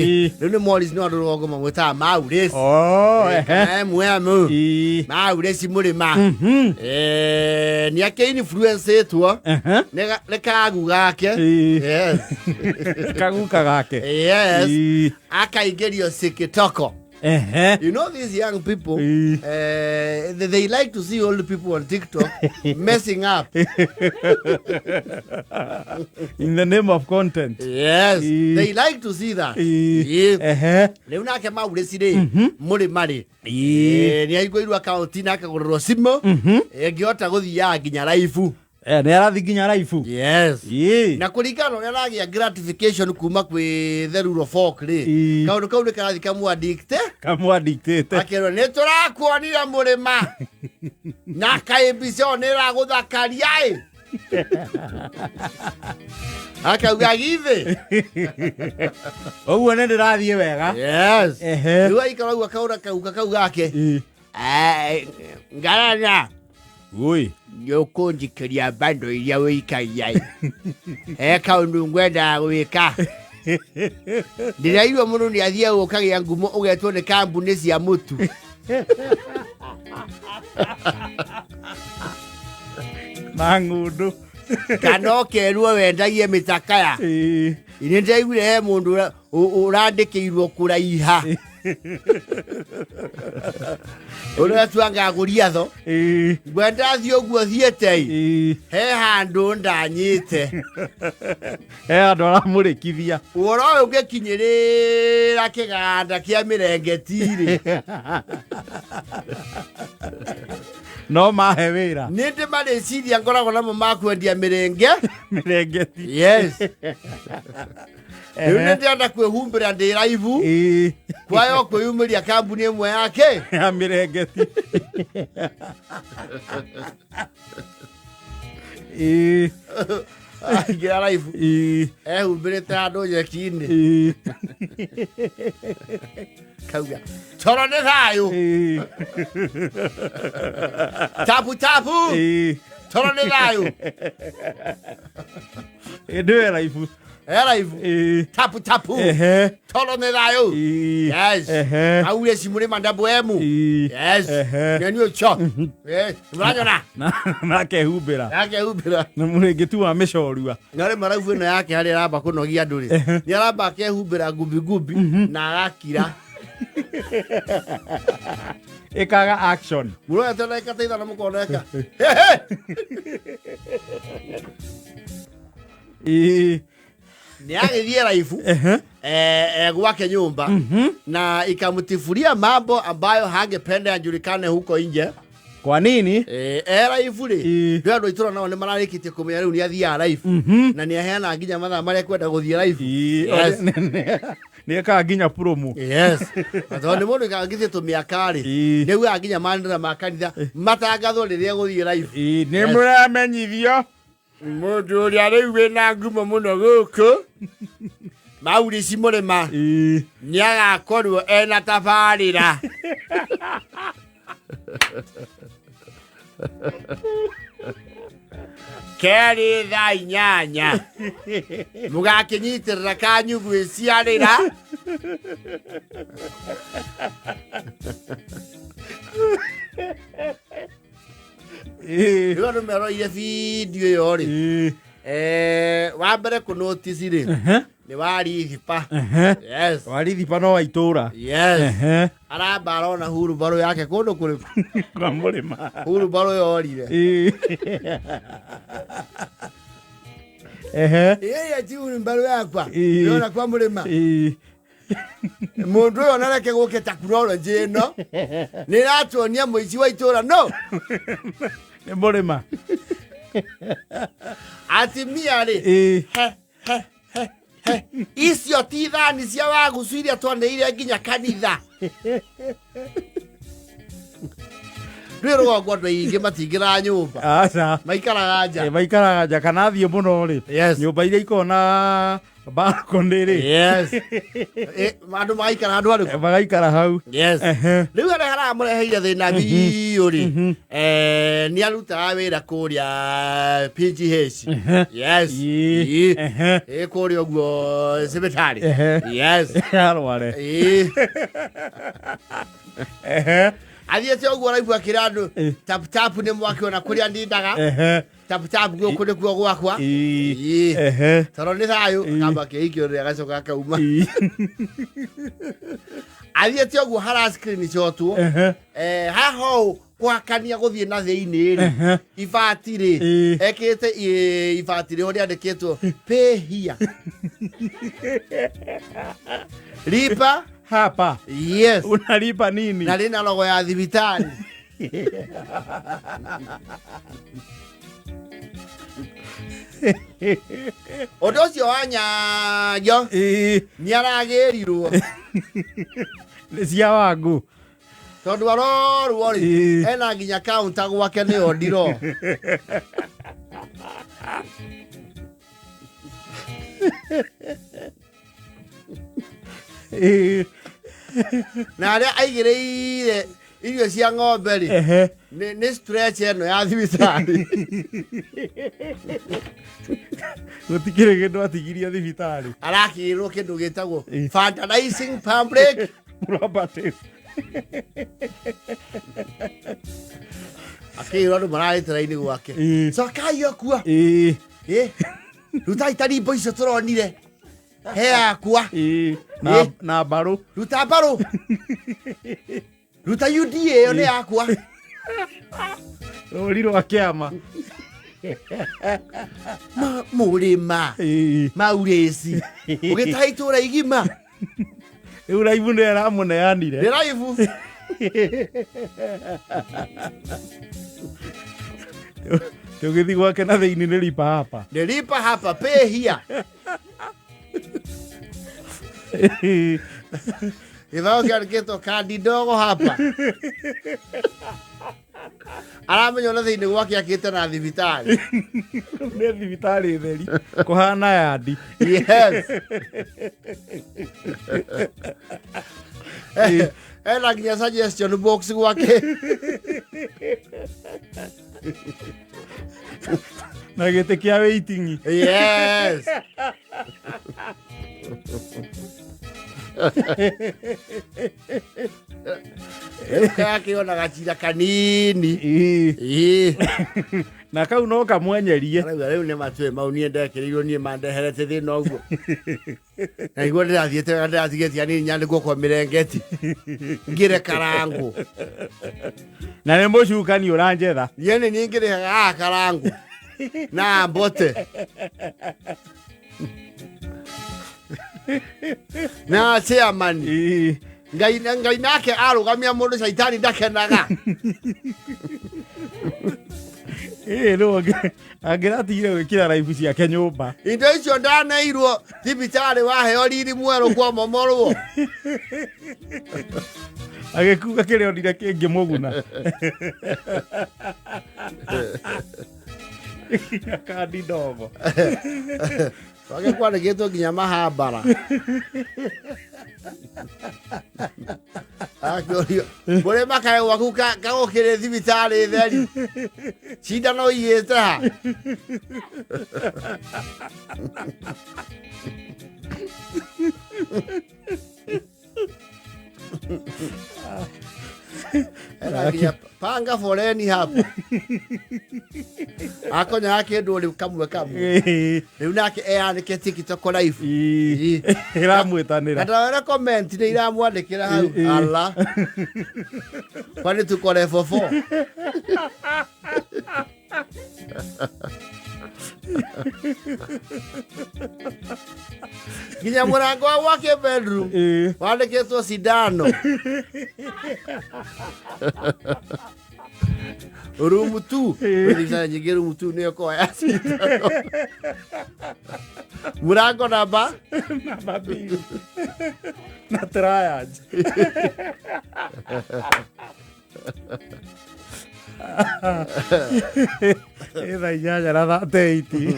Rĩu nĩ Morris, no andũ rũgongo mamwĩtaga Maurĩci. Oh, ehe. Mm. Maurĩci mũrĩma. Nĩ akĩ influence-ĩtwo nĩ kagu gake. Yes. Kaguka gake. Yes. Akaingĩrio sikitoko. You know these young people, they like to see old people on TikTok messing up. In the name of content. Yes, they like to see that. Yeah. Rĩu nake Maurĩci rĩ, mũrĩma rĩ, nĩ aigũirwo akaunti na akagũrĩrwo simũ ĩngĩhota gũthiaga nginya raibu. Nĩ arathiĩ nginya raibu. Yes. Na kũringana na ũrĩa aragĩa gratification kuma kwĩ the rule of folk rĩ, kaũndũ kau nĩ karathiĩ kamwadikte. Kamwadictĩte. Akerwo nĩ tũrakuonire mũrĩma na kaĩ mbica ĩyo nĩ ĩragũthakaria ĩ, akauga githĩ Ũguo nĩ ndĩrathiĩ wega. Yes. Rĩu aikara ũguo akaũra kauka kau gake. Ngarana. Ui. Nĩũkũnjikĩria bando iria wĩikagia ĩ, he kaũndũ ngwendaga gwĩka. Ndĩraigua mũndũ nĩ athiaga ũkagĩa ngumo ũgetwo nĩ kambuni cia mũtu. Na ng'ũndũ. Kana ũkerwo wendagie mĩtakaya. Nĩ ndĩraiguire he mũndũ ũrandĩkĩirwo kũraiha ũrĩa tuanga gũriatho. Ngwenda thiĩ ũguo thiĩte ĩ, he handũ ndanyĩte. He andũ aramũrĩkithia. Ũhoro ũyũ ũngĩkinyĩrĩra kĩganda kĩa mĩrengeti-rĩ, no mahe wĩra. Nĩ ndĩ marĩciria ngoragwo namo ma kwendia mĩrenge. Mĩrengeti. Yes, rĩu nĩ ndĩrenda kwĩhumbĩra ndĩ raibu kwayo kwĩyumĩria kambuni ĩmwe yake ya mĩrengeti. Aingĩra raibu ehumbĩrĩte handũ nyeki-inĩ, kauga toro nĩ thayũ, tapu tapu, toro nĩ thayũ. Ĩndĩ we raibu. E raibu. Tapu tapu, toro nĩ thayũ. Yes. Aure cimũrĩma ndambo emu. Yes. Nĩ ũcio mũranyona. Nakehumbĩra. Akehumbĩra. Na mũrĩngĩti wa mĩcorua. Na rĩ maraibu ĩno yake harĩa aramba kũnogia andũ rĩ, nĩ aramba akehumbĩra ngumbi ngumbi na agakira. Ĩkaga action. Mũroete ndagĩka ta 5 mũkoneka. Nĩ agĩthiĩ raibu gwake nyumba na ikamtifuria mambo ambayo hangependa yajulikane huko nje. Kwa nini? E raibu rĩ, nĩ andũ a itũra nao nĩ mararĩkĩtie kũmenya rĩu nĩ athiaga raibu na nĩ aheanaga nginya mathaa marĩa kwenda gũthiĩ raibu. Yes. Nĩ ekaga nginya promo. Yes. Na tondũ nĩ mũndũ ikangithie tũmĩaka rĩ, nĩ augaga nginya manĩrĩra ma kanitha matangathwo rĩrĩa egũthiĩ raibu. Nĩ mũramenyithio. Mũndũ ũrĩa rĩu wĩna ngumo mũno gũkũ Maurici mũrĩma nĩ agakorwo ena tabarĩra. Kerĩ thaa 8 mũgakĩnyitĩrĩra kanyu gwĩciarĩra. Rĩu andũ meroire bindio ĩyo rĩ, wa mbere kũnotici rĩ, nĩ warithipa. Yes. Warithipa no wa itũra. Yes. Aramba arona hurubarũ yake kũndũ kũrĩ kwa mũrĩma. Hurubarũ yorire. Ĩĩ, ti hurubarũ yakwa. Yona kwa mũrĩma. Mũndũ ũyũ onareke gũke tekinoronjĩ ĩno nĩ ĩratuonia mũici wa itũra no Nĩ mũrĩma. Atimia rĩ, he he he he, icio ti thani cia wagucu iria twanĩire nginya kanitha. Rwĩ rũgongo andũ aingĩ matingĩraga nyũmba. Aca. Maikaraga nja. Maikaraga nja kana athiĩ mũno rĩ, Yes. nyũmba iria ikoragwo na Balcony rĩ. Yes. Andũ magaikara handũ harĩkũ? Magaikara hau. Yes. Rĩu harĩa haramũreheire thĩna biũ rĩ, nĩ arutaga wĩra kũrĩa PGH. Yes. Ĩĩ. Ĩĩ. Ĩĩ, kũrĩa ũguo thibitarĩ. Yes. Arware. Ĩĩ. Athiĩte ũguo raibu akĩra andũ tap tap nĩ mwakĩona kũrĩa ndindaga. Tap tap gũkũ nĩkuo gwakwa. Ĩĩ. Ĩĩ. Tondũ nĩ thayũ akamba akĩhikio rĩ agacoka akauma. Athiĩte ũguo hara screenshotwo. Haha ũũ kũhakania gũthiĩ na thĩinĩ rĩ, ibati rĩ, ekĩrĩte ibati rĩho rĩandĩkĩtwo pay here, lipa Hapa. Yes. Unalipa nini? Na rĩna logo ya thibitarĩ. Ũndũ ũcio wa nyanjo nĩ aragĩrirwo. Nĩ cia wangu. Tondũ arorwo rĩ, ena nginya kaunta gwake nĩyo ndiro. Na arĩa aigĩrĩire irio cia ng'ombe rĩ, nĩ stretch ĩno ya thibitarĩ. Gũtikĩrĩ kĩndũ atigirie thibitarĩ. Arakĩrwo kĩndũ gĩtagwo fertilizing public properties. Akĩrwo andũ mararĩte raini gwake. Cokai okua. Ĩ, rutai tarimbo icio tũronire he yakwa. Na, na mbarũ. Ruta mbarũ, ruta UDA ĩyo nĩ yakwa. Rũri rwa kĩama. Mũrĩma maurĩci ũgĩtaha itũra igima. Rĩu raibu nĩ aramũneanire. Nĩ raibu. Tũgĩthiĩ gwake na thĩinĩ nĩ lipa hapa. Nĩ lipa hapa, pay here. Gĩbaũ kĩandĩkĩtwo kandi ndogo hapa. Aramenya ona thĩinĩ gwake akĩte na thibitarĩ. Nĩ thibitarĩ theri kũhana yandi. Yes. Ena nginya suggestion box gwake. Na gĩtĩ kĩa waiting. Yes. Akĩona gacira kanini. Ĩĩ. Na kau no kamwenyerie. Arauga rĩu nĩ matũĩ mau niĩ ndekĩrĩirwo niĩ mandeherete thĩna ũguo. Na niguo ndĩrathiĩte wega ndĩratigĩtie hanini nyandĩkwo kwa mĩrengeti. Ngĩre karangũ. Na nĩ mũcukani ũranjetha. Niĩ nĩ niĩ ngĩrĩhaga haha karangũ. Na mbote. Na chairman. Ngai Ngai nake arũgamia mũndũ caitani ndakenaga. Ĩĩ rĩu angĩratigire gwĩkĩra raibu ciake nyũmba. Indo icio ndaneirwo thibitarĩ waheo riri mwerũ kwamomorwo. Agĩkuga kĩrĩa onire kĩngĩmũguna. Nginya kandi ndogo. Twage kwandĩkĩtwo nginya mahambara. Akĩũrio mũrĩma kaĩ gwaku kagũkĩrĩ thibitarĩ theri. Cindano igĩte ha. Ena nginya panga foleni hapa. Akonya kĩndũ rĩu kamwe kamwe. Rĩu nake eyanĩke TikTok live. Ĩramwĩtanĩra. Na ndawera comment nĩ iramwandĩkĩra hau. Ala. Kwani tuko level 4? Nginya mũrango wa gwake bedroom wandĩkĩtwo cindano. Room 2. Thibitarĩ nyingĩ room 2 nĩyo ĩkoragwo ya cindano. Mũrango namba? Namba mbili. Na triage. Ĩ thaa 8:38.